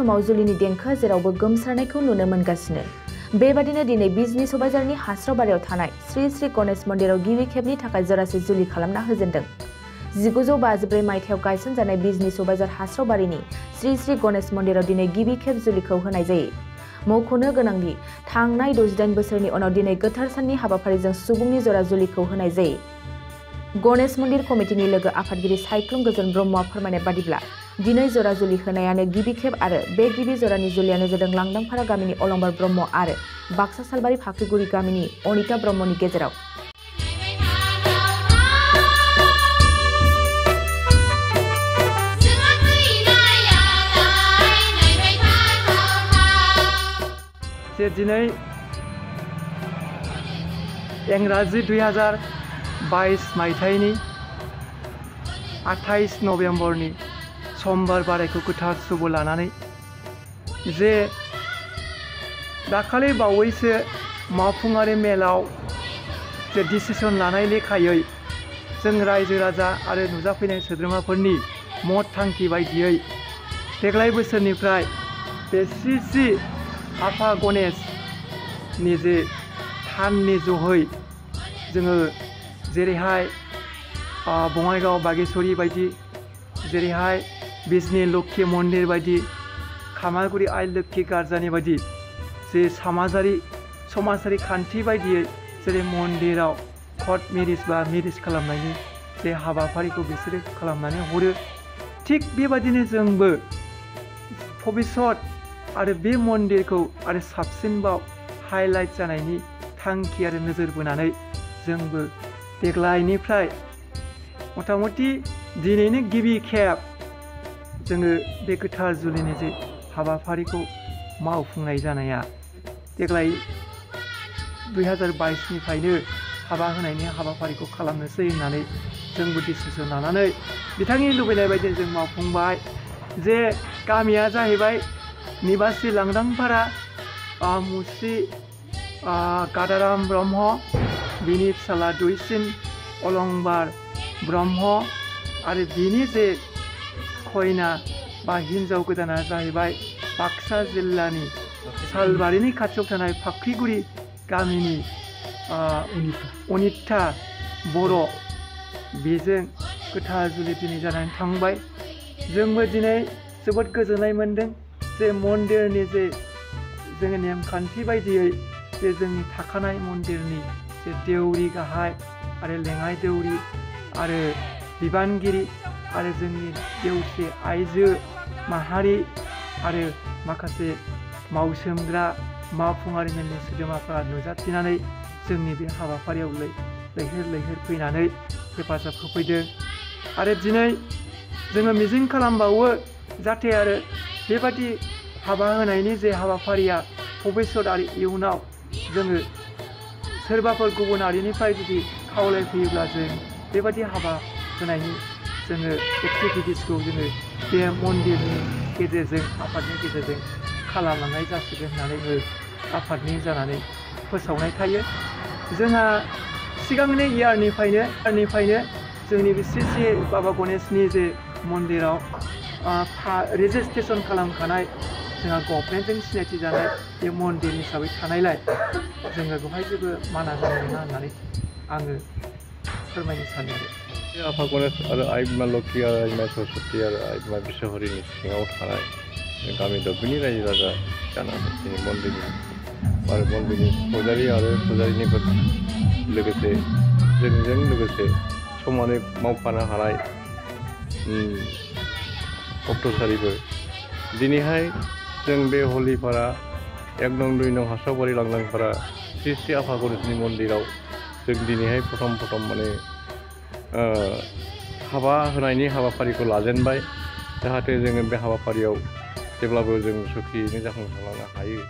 समाव जुलिनि देंखोआ जेरावबो गोमसारनायखौ नुनो मोनगासिनो। बेबादिनो दिनै बिजनी सबाइजारनि हास्रावबारियाव थानाय श्री श्री गणेश मन्दिराव गिबि खेबनि थाखाय जरासे जुलि खालामना होजेनदों। 1954 मायथाइयाव गायसनजानाय बिजनी सबाइजार हास्रावबारिनि श्री श्री गणेश मन्दिराव दिनै गिबि खेब जुलिखौ होनाय जायो। मख'नो गोनांदि थांनाय 68 बोसोरनि उनाव दिनै गोथार साननि हाबाफारिजों सुबुंनि जरा जुलिखौ होनाय जायो। गणेश मन्दिर कमिटिनि लोगो आफादगिरि सायख्लुम गोजोन ब्रह्मआ फोरमायनाय बादिब्ला दिनै जरा जुलि होनायानो गिबि खेब आरो बे गिबि जरानि जुलियानो जादों लांदांफारा गामिनि अलंबार ब्रह्म आरो बाक्सा सालबारि फाख्रिगुरि गामिनि अनिता ब्रह्मनि गेजेराव। दिनै इंराजि 2022 मायथाइनि 28 नभेम्बरनि समबार बारायखौ गोथार सुबु लानानै जे दाखालि बावैसो मावफुङारि मेलाव जे डिसिसन लानाय लेखायै जों रायजो राजा आरो नुजाफैनाय सोद्रोमाफोरनि मत थांखि बायदियै देग्लाय बोसोरनिफ्राय बे श्री श्री आफा गणेशनि जे थाननि जोहै जोङो जेरैहाय बङाइगाव बागेश्वरी बायदि, जेरैहाय बिजनी लोक्षी मन्दिर बायदि, खामारगुरि आइ लोक्षी गार्जानि बायदि जे समाजारि खान्थि बायदियै जेरै मन्दिराव कर्ट मेरिज बा मेरिज खालामनायनि जे हाबाफारिखौ बिसोरो खालामनानै हरो, थिग बेबायदिनो जोंबो भबिष्यत आरो बे मन्दिरखौ आरो साबसिनबाव हाइलाइट जानायनि थांखि आरो नोजोर बोनानै जोंबो देग्लायनिफ्राय मथामथि दिनैनो गिबि खेब जोङो बे गोथार जुलिनि जे हाबाफारिखौ मावफुंनाय जानाया देग्लाय 2022निफ्रायनो हाबा होनायनि हाबाफारिखौ खालामनोसै होननानै जोंबो डिसिसन लानानै बिथांनि लुबैनाय बायदि जों मावफुंबाय। जे गामिया जाहैबाय निबासी लांदांफारा मुस्रि गादाराम ब्रह्म, बिनि फिसाला दुइसिन अलंबार ब्रह्म आरो बिनि जे खयना बा हिन्जाव गोदाना जाहैबाय बाक्सा जिल्लानि सालबारिनि खाथियाव थानाय फाख्रिगुरि गामिनि अनिता बर', बेजों गोथार जुलि दिनै जानानै थांबाय। जोंबो दिनै जोबोद गोजोननाय मोन्दों जे मन्दिरनि जे जोङो नेमखान्थि बायदियै जे जोंनि थाखानाय मन्दिरनि जे देउरि गाहाय आरो लेङाइ देउरि आरो बिबानगिरि आरो जोंनि देउसे आइजो माहारि आरो माखासे मावसोमग्रा मावफुङारि मेलनि सोद्रोमाफोरा नुजाथिनानै जोंनि बे हाबाफारियाव लैहोर लैहोर फैनानै हेफाजाब होफैदों। आरो दिनै जोङो मिजिं खालामबावो जाहाथे आरो बेबादि हाबा होनायनि जे हाबाफारिया भबिष्यत आरो इयुनाव जोङो सोरबाफोर गुबुन हारिनिफ्राय जुदि खावलायफैयोब्ला जों बेबादि हाबा होनायनि जोङो एक्टिभिटिसखौ जोङो बे मन्दिरनि गेजेरजों आफादनि गेजेरजों खालामलांनाय जासिगोन होननानै आफादनि जानानै फोसावनाय थायो। जोंहा सिगांनि इयारनिफ्रायनो जोंनि बे श्री श्री बाबा गणेशनि जे मन्दिराव रेजिस्ट्रेसन खालामखानाय जोंहा गभर्नमेन्टजों सिनायथि जानाय बे मन्दिर हिसाबै थानायलाय जोङो बेवहाय जेबो माना जानाय नङा होननानै आङो फोरमायनो सानो। आफा गणेश आरो आइ बिमा लोक्षी आरो आइ बिमा सरस्वती आरो आइ बिमा बिश्वहरिनि सिङाव थानाय गामि दरबिनि रायजो राजा जानानै दिनै मन्दिरनि फुजारि आरो फुजारिनिफोर लोगोसे जोंजों लोगोसे समानै मावफानो हानाय अक्ट'सारिफोर दिनैहाय जों बे हलिपारा 1 नं 2 नं हास्रावबारि लांदांफारा श्री श्री आफा गणेशनि मन्दिराव जों दिनैहाय प्रथम माने हाबा होनायनि हाबाफारिखौ लाजेनबाय। जाहाथे जोङो बे हाबाफारियाव जेब्लाबो जों सुखियैनो जाफुंसारलांनो हायो।